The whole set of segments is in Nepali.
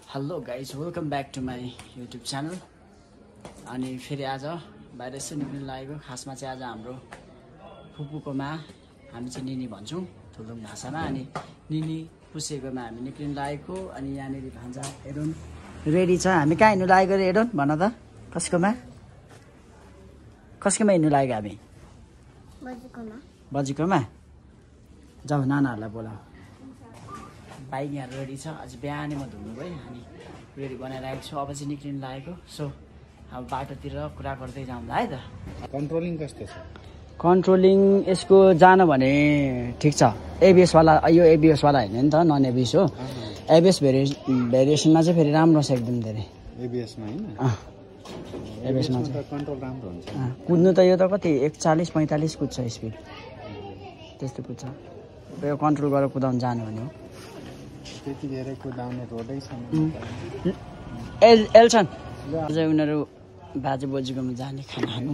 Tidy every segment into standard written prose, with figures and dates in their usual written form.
Hello guys welcome back to my YouTube channel. अनि फेरि आज बाहिर यसो निक्लिनु लागेको। खासमा चाहिँ आज हाम्रो फुपूकोमा हामी चाहिँ निनी भन्छौँ थुलुङ भाषामा। अनि निनी पुसेकोमा हामी निक्लिनु लागेको। अनि यहाँनिर भान्जा एडोन रेडी छ। हामी कहाँ हिँड्नु लागेको रे एडोन भन त? कसकोमा हिँड्नु लागेको हामी? बजीकोमा। जाऊ नानाहरूलाई बोलाऊ। बाइक यहाँ रेडी छ। आज बिहानै म धुनु गएँ अनि रेडी बनाइरहेको छु। अब चाहिँ निक्लिनु लागेको। सो अब बाटोतिर कुरा गर्दै जाउँला है त। कन्ट्रोलिङ कस्तो छ? कन्ट्रोलिङ यसको जान भने ठिक छ। एबिएसवाला यो एबिएसवाला होइन नि त, नन एबिएस हो। एबिएस भेरिएसनमा चाहिँ फेरि राम्रो छ एकदम धेरै। एबिएसमा हैन? एबिएसमा चाहिँ कन्ट्रोल राम्रो हुन्छ। कुद्नु त यो त कति 140-45 कुद्छ स्पिड, त्यस्तो कुद्छ। यो कन्ट्रोल गरेर कुदाउनु जानु भने हो। त्यति धेरै कुदाउने रोडै छैन। एल्छन् अझै उनीहरू बाजे बोजूकोमा जाने खाना खानु।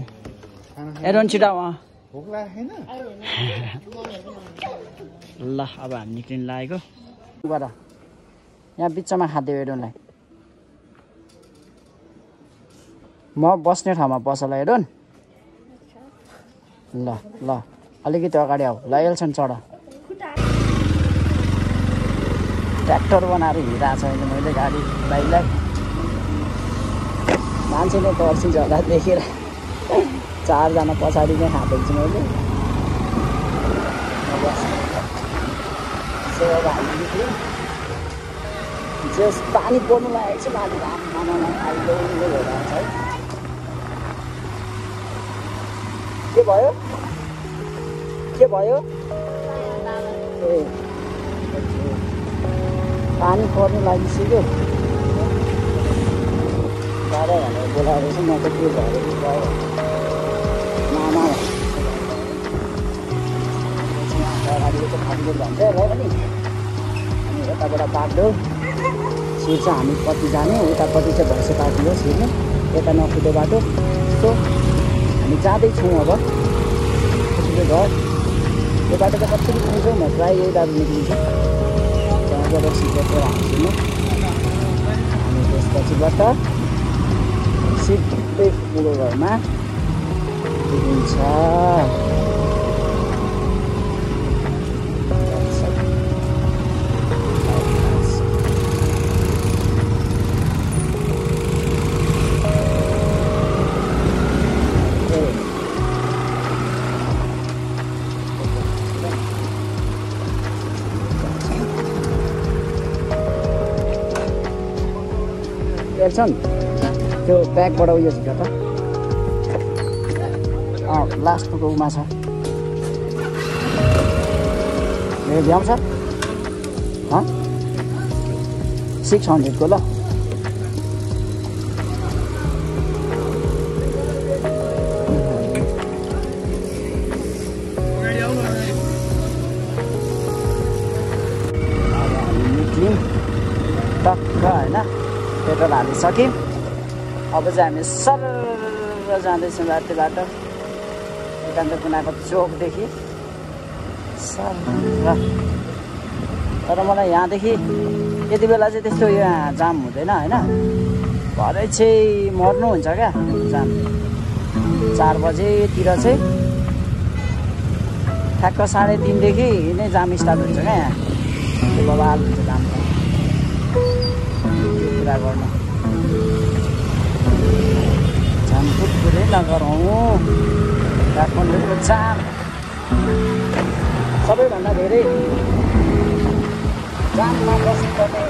एरोन छिटो भोक लागेन? ल अब हामी निक्लिनु लागेको। गर यहाँ बिचमा खाँदियो एरोनलाई। म बस्ने ठाउँमा बस ल एरोन। ल ल अलिकति अगाडि आऊ। ल एल्छन् चढ। ट्र्याक्टर बनाएर हिँडिरहेको छ अहिले मैले गाडी बाइकलाई। मान्छेले तर्सिन्छ होला देखेर। 4 जना पछाडि नै खाँदैछु छु मैले। अब हामी निक्ल्यौँ। जस पानी पर्नु लागेको छ माथि घाम खानामा अहिले भइरहेको छ है। के भयो? ए पानी पर्नु लागिसक्यो। दादा भनेर बोलाएर चाहिँ म त के भयो गयो मामा अगाडिको चाहिँ फाटिदिएर भन्छ र पनि। अनि यताबाट बाटो छिर्छ। हामी कति जाने उतापट्टि चाहिँ भैँसे पार्टी हो छिर्ने। यता नफुटे बाटो। सो हामी जाँदैछौँ अब कसैको घर। यो बाटो त कसरी पुग्छौँ म प्रायः यही बाटो निक्लिन्छु। त्यहाँबाट सिधै हाल्छौँ अनि त्यसपछिबाट सिधै पुरो घरमा पुगिन्छ। हेर्छन् त्यो ब्यागबाट उयो छ त। लास्टको उमा छ। ए भ्याउँछ 600 को ल। निक्ल्यौँ टक्क होइन। पेट्रोल हालिसक्यौँ। अब चाहिँ हामी सर जाँदैछौँ राति बाटो एकान्त कुनाको चोकदेखि सर। तर मलाई यहाँदेखि यति बेला चाहिँ त्यस्तो यहाँ जाम हुँदैन होइन। भरे चाहिँ मर्नुहुन्छ क्या जाम। 4 बजेतिर चाहिँ ठ्याक्क 3:30 देखि नै जाम स्टार्ट हुन्छ क्या यहाँ। त्यो बबाल हुन्छ जाम त। कुरा गर्नु झन्कुट पुरै नगरौँ। काठमाडौँको जाम सबैभन्दा धेरै जाममा बस्नुपर्ने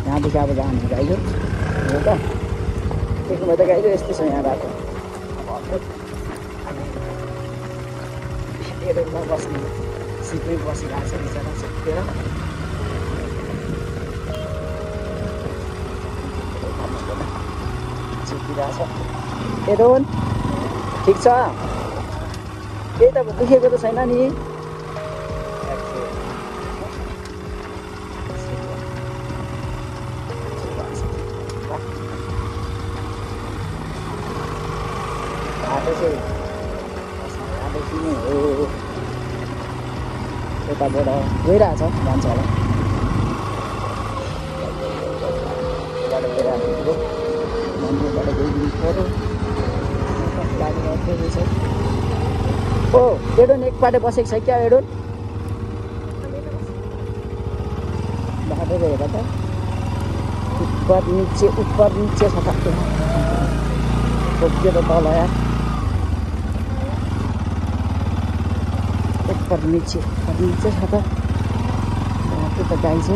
यहाँदेखि अब जान्छ गाइजो हो त देख्नुभयो त गाइजो यस्तै छ यहाँ बाटो एरोमा बस्ने सिटमै बसिरहेको छ बिचरा सुतेर सुतिरहेछ एरोन ठिक छ केही त दुखेको त छैन नि यताबाट गइरहेछ जान्छ होला मन्दिरबाट गइदिनु पऱ्यो ओ एडोन एकपल्ट बसेको छ क्या एडोन बाटो हेर त ऊपर निचे छ ठ्याक्कै खोक्यो त तल यार ऊपर नीचे छ त बाटो त गाई छ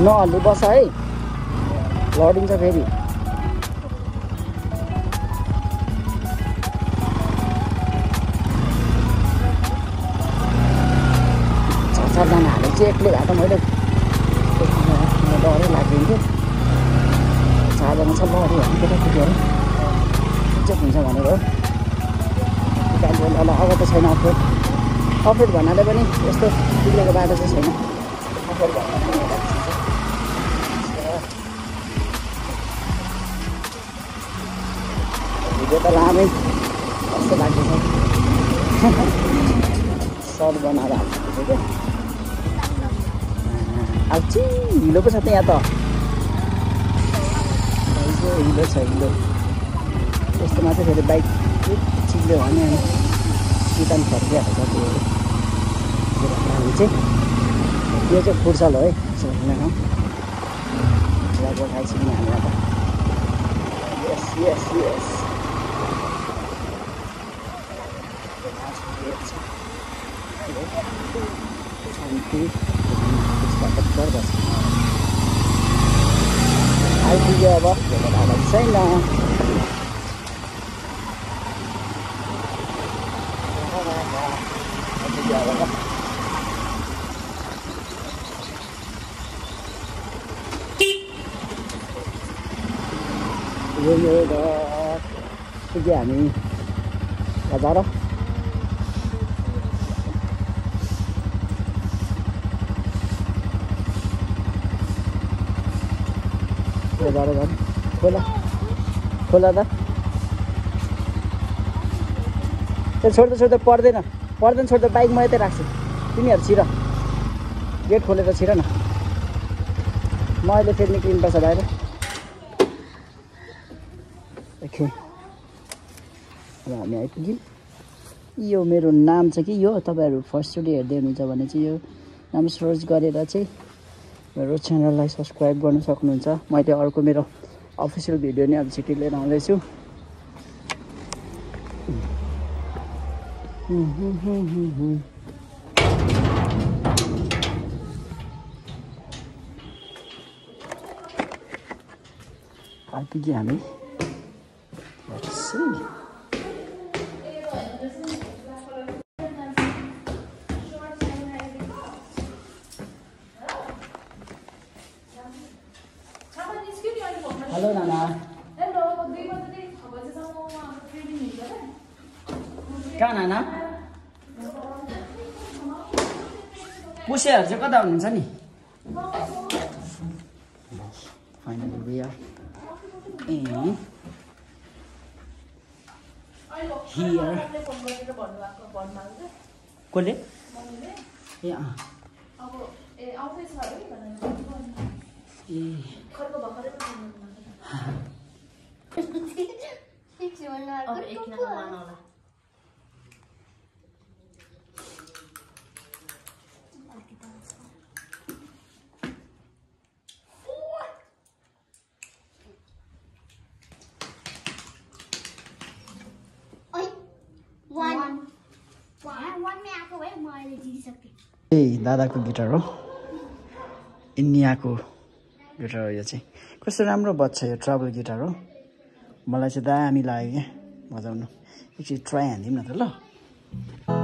नहल्ली बस है लडिन्छ फेरि चारजना हालेको चाहिँ एक्लै भए त मैले डरै लाग्दिन्थ्यो चारजना छ लड्यो भने केटाकेटीहरू चेक हुन्छ भनेर हो अब त छैन अफरोड भन्नाले पनि यस्तो बिग्रेको बाटो चाहिँ छैन अफरोड भन्नाले भिडियो त लामै कस्तो लाग्दैछ सर्ट बनाएर हाल्छु क्या अब चाहिँ हिलो पो छ त यहाँ त हिलो छ हिलो यस्तोमा चाहिँ फेरि बाइक चिप्ल्यो भने सिटान फर्किहाल्छ त्यो हामी चाहिँ यो चाहिँ फुर्सल हो है सोध्ने ठाउँ लगभग आइसक्यौँ हामी अब यस यस यस आइपुग्यो अब छैन यो पुग्यो हामी बजार खोला त त्यो छोड्दा पर्दैन छोड्दा बाइक म यतै राख्छु तिमीहरू छिर गेट खोलेर छिर न म अहिले फेरि निक्लिनुपर्छ बाहिर ओके अब हामी आइपुग्यौँ यो मेरो नाम चाहिँ कि यो तपाईँहरू फर्स्टचोटि हेर्दै हुनुहुन्छ भने चाहिँ यो नाम सर्च गरेर चाहिँ मेरो च्यानललाई सब्सक्राइब गर्न सक्नुहुन्छ मैले अर्को मेरो अफिसियल भिडियो नै अब छिटो लिएर आउँदैछु आइपुग्यौँ हामी हेलो नाना कहाँ नाना पुसेहरू चाहिँ कता हुनुहुन्छ नि फाइनली वी आर हियर कसले ए ए दादाको गिटार हो इन्डियाको गिटार हो यो चाहिँ कस्तो राम्रो बज्छ यो ट्रबल गिटार हो मलाई चाहिँ दामी लाग्यो क्या बजाउनु एकचोटि ट्राई हान्दिउँ न त ल